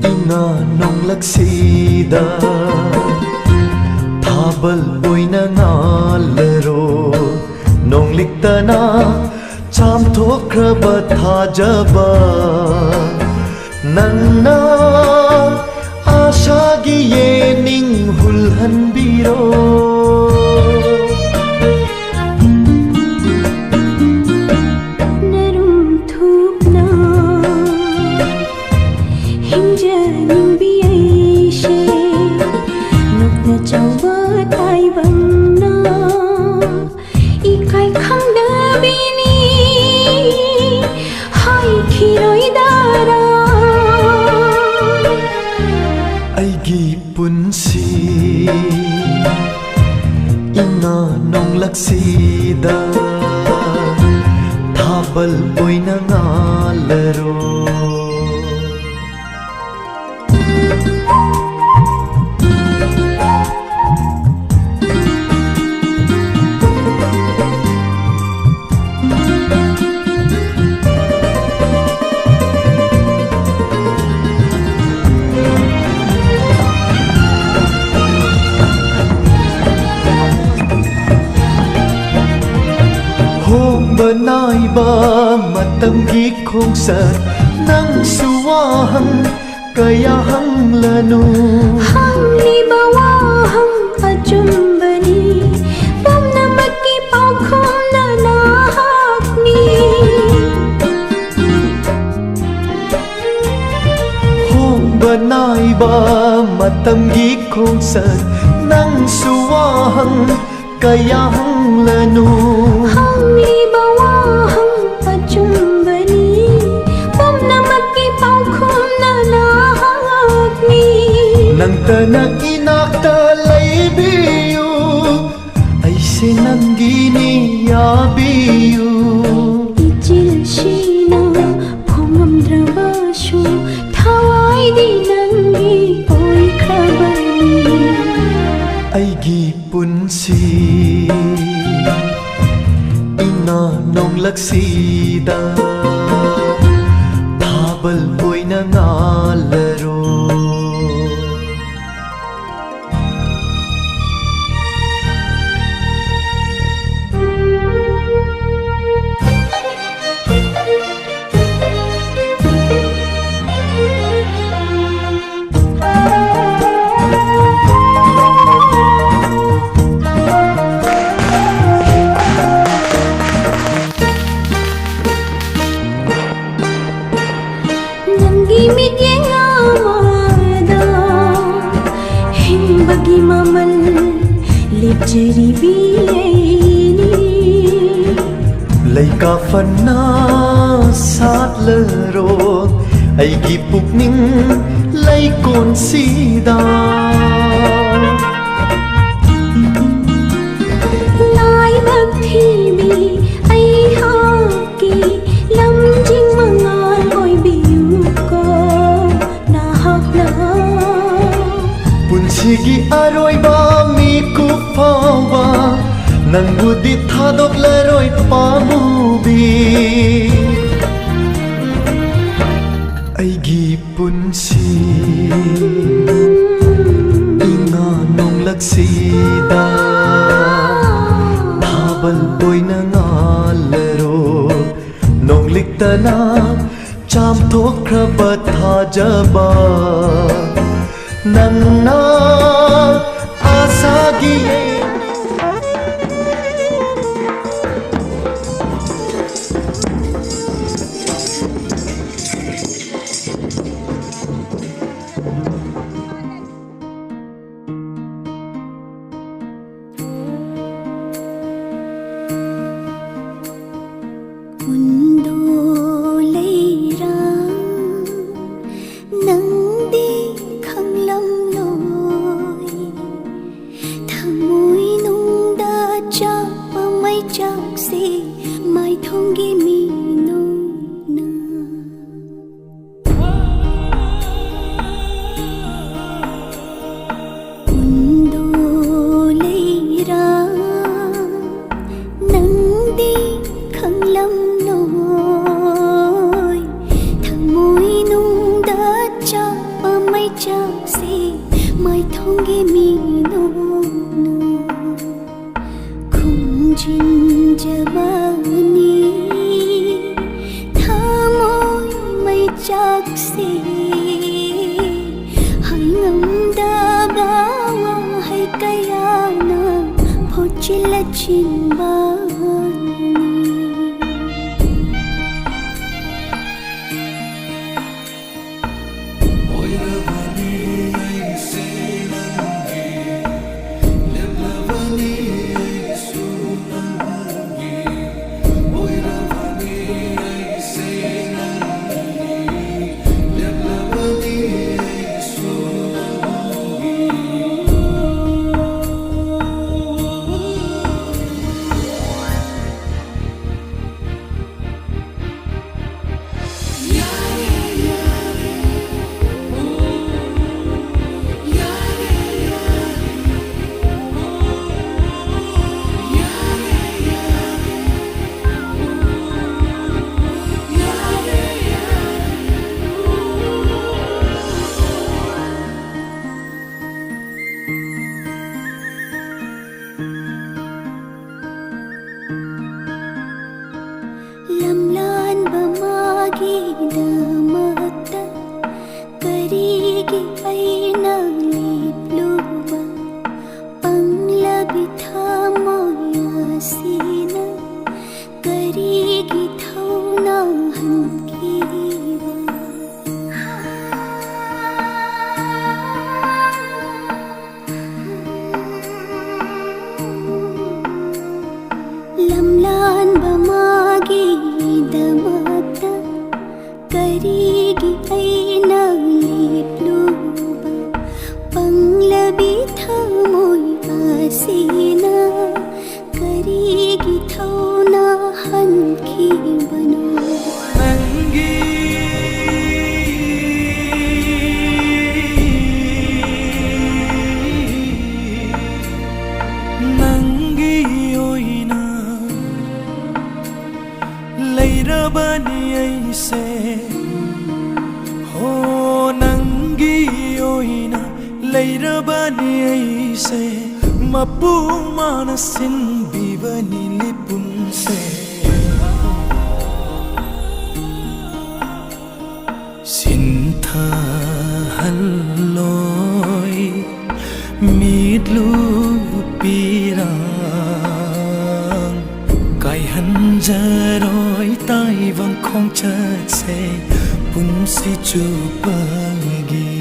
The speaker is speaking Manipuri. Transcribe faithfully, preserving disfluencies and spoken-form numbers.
ꯏꯉꯥ ꯅꯣꯡꯂꯛꯁꯤꯗ ꯊꯥꯕꯜ ꯑꯣꯏꯅ ꯉꯥꯜꯂꯔꯣ꯫ ꯅꯣꯡꯂꯤꯛꯇꯅ ꯆꯥꯝꯊꯣꯛꯈ꯭ꯔꯕ ꯊꯥꯖꯕ, ꯅꯪꯅ ꯑꯥꯁꯥꯒꯤ ꯌꯦꯅꯤꯡ ꯍꯨꯜꯍꯟꯕꯤꯔꯣ꯫ ꯅꯔꯨꯝ ꯊꯨꯞꯅ ꯍꯤꯡꯖꯅꯤꯡꯕꯤ ꯑꯩꯁꯦ, ꯅꯣꯛꯅ ꯆꯥꯎꯕ ꯇꯥꯏꯕꯪꯅ ꯏꯀꯥꯏ ꯈꯪꯗꯕꯤꯅꯤ ꯍꯥꯏꯈꯤꯔꯣꯏꯗꯔꯥ? ꯑꯩꯒꯤ ꯄꯨꯟꯁꯤ ꯏꯉꯥ ꯅꯣꯡꯂꯛꯁꯤꯗ ꯊꯥꯕꯜ ꯑꯣꯏꯅ ꯉꯥꯜꯂꯔꯣ꯫ ꯍꯣꯡꯕ ꯅꯥꯏꯕ ꯃꯇꯝꯒꯤ ꯈꯣꯡꯆꯠ ꯅꯪꯁꯨ ꯋꯥꯍꯪ ꯀꯌꯥ ꯍꯪꯂꯅꯨ꯫ ꯍꯪꯂꯤꯕ ꯋꯥꯍꯪ ꯑꯆꯨꯝꯕꯅꯤ, ꯄꯨꯝꯅꯃꯛꯀꯤ ꯄꯥꯎꯈꯨꯝꯅ ꯅꯍꯥꯛꯅꯤ꯫ ꯍꯣꯡꯕ ꯅꯥꯏꯕ ꯃꯇꯝꯒꯤ ꯈꯣꯡꯆꯠ ꯅꯪꯁꯨ ꯋꯥꯍꯪ ꯀꯌꯥ ꯍꯪꯂꯅꯨ꯫ ꯍꯪꯂꯤꯕ ꯋꯥꯍꯪ ꯑꯆꯨꯝꯕꯅꯤ, ꯄꯨꯝꯅꯃꯛꯀꯤ ꯄꯥꯎꯈꯨꯝꯅ ꯅꯍꯥꯛꯅꯤ꯫ ꯅꯪꯇꯅ ꯏꯅꯥꯛꯇ ꯂꯩꯕꯤꯌꯨ, ꯑꯩꯁꯦ ꯅꯪꯒꯤꯅꯤ ꯌꯥꯕꯤꯌꯨ꯫ ꯏꯆꯤꯜꯁꯤꯅ ꯐꯣꯡꯉꯝꯗ꯭ꯔꯕꯁꯨ ꯊꯋꯥꯏꯗꯤ ꯅꯪꯒꯤ ꯑꯣꯏꯈ꯭ꯔꯕꯅꯤ꯫ ꯑꯩꯒꯤ ꯄꯨꯟꯁꯤ ꯏꯉꯥ ꯅꯣꯡꯂꯛꯁꯤꯗ ꯊꯥ ꯕꯜꯕ ꯑꯣꯏꯅ ꯉꯥꯜꯂꯔꯣ꯫ ꯅꯪꯒꯤ ꯃꯤꯠꯌꯦꯡ ꯑꯃꯗ ꯍꯤꯡꯕꯒꯤ ꯃꯃꯜ ꯂꯦꯞꯆꯔꯤꯕꯤ ꯑꯩꯅꯤ꯫ ꯂꯩꯀꯥ ꯐꯅ ꯁꯥꯠꯂꯔꯣ ꯑꯩꯒꯤ ꯄꯨꯛꯅꯤꯡ ꯂꯩꯀꯣꯟꯁꯤꯗ꯫ ꯂꯥꯏꯕꯛ ꯊꯤꯕꯤ ꯑꯩꯍꯥꯛꯀꯤ ꯂꯝꯖꯤꯡ ꯃꯉꯥꯜ ꯑꯣꯏꯕꯤꯌꯨꯀꯣ ꯅꯍꯥꯛꯅ꯫ ꯄꯨꯟꯁꯤꯒꯤ ꯑꯔꯣꯏꯕ ꯃꯤꯀꯨꯞ ꯐꯥꯎꯕ ꯅꯪꯕꯨꯗꯤ ꯊꯥꯗꯣꯛꯂꯔꯣꯏ ꯄꯥꯝꯃꯨꯕꯤ꯫ ꯑꯩꯒꯤ ꯄꯨꯟꯁꯤ ꯏꯉꯥ ꯅꯣꯡꯂꯛꯁꯤꯗ ꯊꯥꯕꯜ ꯑꯣꯏꯅ ꯉꯥꯜꯂꯔꯣ꯫ ꯅꯣꯡꯂꯤꯛꯇꯅ ꯆꯥꯝꯊꯣꯛꯈ꯭ꯔꯕ ꯊꯥꯖꯕ ꯅꯪꯅ ꯑꯥꯁꯥꯒꯤ ꯎꯟꯗꯣ ꯂꯩꯔꯥ ꯅꯪꯗꯤ ꯈꯪꯂꯝꯂꯣꯏ꯫ ꯊꯃꯣꯏ ꯆꯥꯛꯁꯤ ꯍꯪꯉꯝꯗꯕ ꯋꯥꯍꯩ ꯀꯌꯥꯅ ꯐꯣꯠꯆꯤꯜꯂ ꯆꯤꯟꯕꯅꯤ꯫ ꯂꯝꯂꯥꯟꯕ ꯃꯥꯒꯤꯗꯃꯛꯇ ꯀꯔꯤꯒꯤ ꯑꯩꯅ ꯂꯦꯞꯂꯨꯕ? ꯄꯪꯂꯕꯤ ꯊꯃꯣꯏ ꯑꯁꯤꯅ ꯀꯔꯤꯒꯤ ꯊꯧꯅꯥ ꯍꯟꯈꯤꯕ? ꯂꯝꯂꯥꯟꯕ ꯃꯥꯒꯤꯗꯃꯛꯇ ꯀꯔꯤꯒꯤ ꯑꯩꯅ ꯂꯦꯞꯂꯨꯕ? ꯄꯪꯂꯕꯤ ꯊꯃꯣꯏ ꯑꯁꯤꯅ ꯀꯔꯤꯒꯤ ꯊꯧꯅꯥ ꯍꯟꯈꯤꯕꯅꯣ? ꯅꯪꯒꯤ ꯅꯪꯒꯤ ꯑꯣꯏꯅ ꯂꯩꯔꯕꯅꯤ ꯑꯩꯁꯦ꯫ ꯍꯣ, ꯅꯪꯒꯤ ꯑꯣꯏꯅ ꯂꯩꯔꯕꯅꯤ ꯑꯩꯁꯦ꯫ ꯃꯄꯨ ꯃꯥꯅ ꯁꯤꯟꯕꯤꯕꯅꯤ ꯂꯤꯄꯨꯟꯁꯦ꯫ ꯁꯤꯟꯊꯍꯜꯂꯣꯏ ꯃꯤꯠꯂꯨ ꯄꯤꯔꯥꯡ, ꯀꯥꯏꯍꯟꯖꯔꯣꯏ ꯇꯥꯏꯕꯪ ꯈꯣꯡꯆꯠꯁꯦ ꯄꯨꯟꯁꯤ ꯆꯨꯞꯄꯒꯤ꯫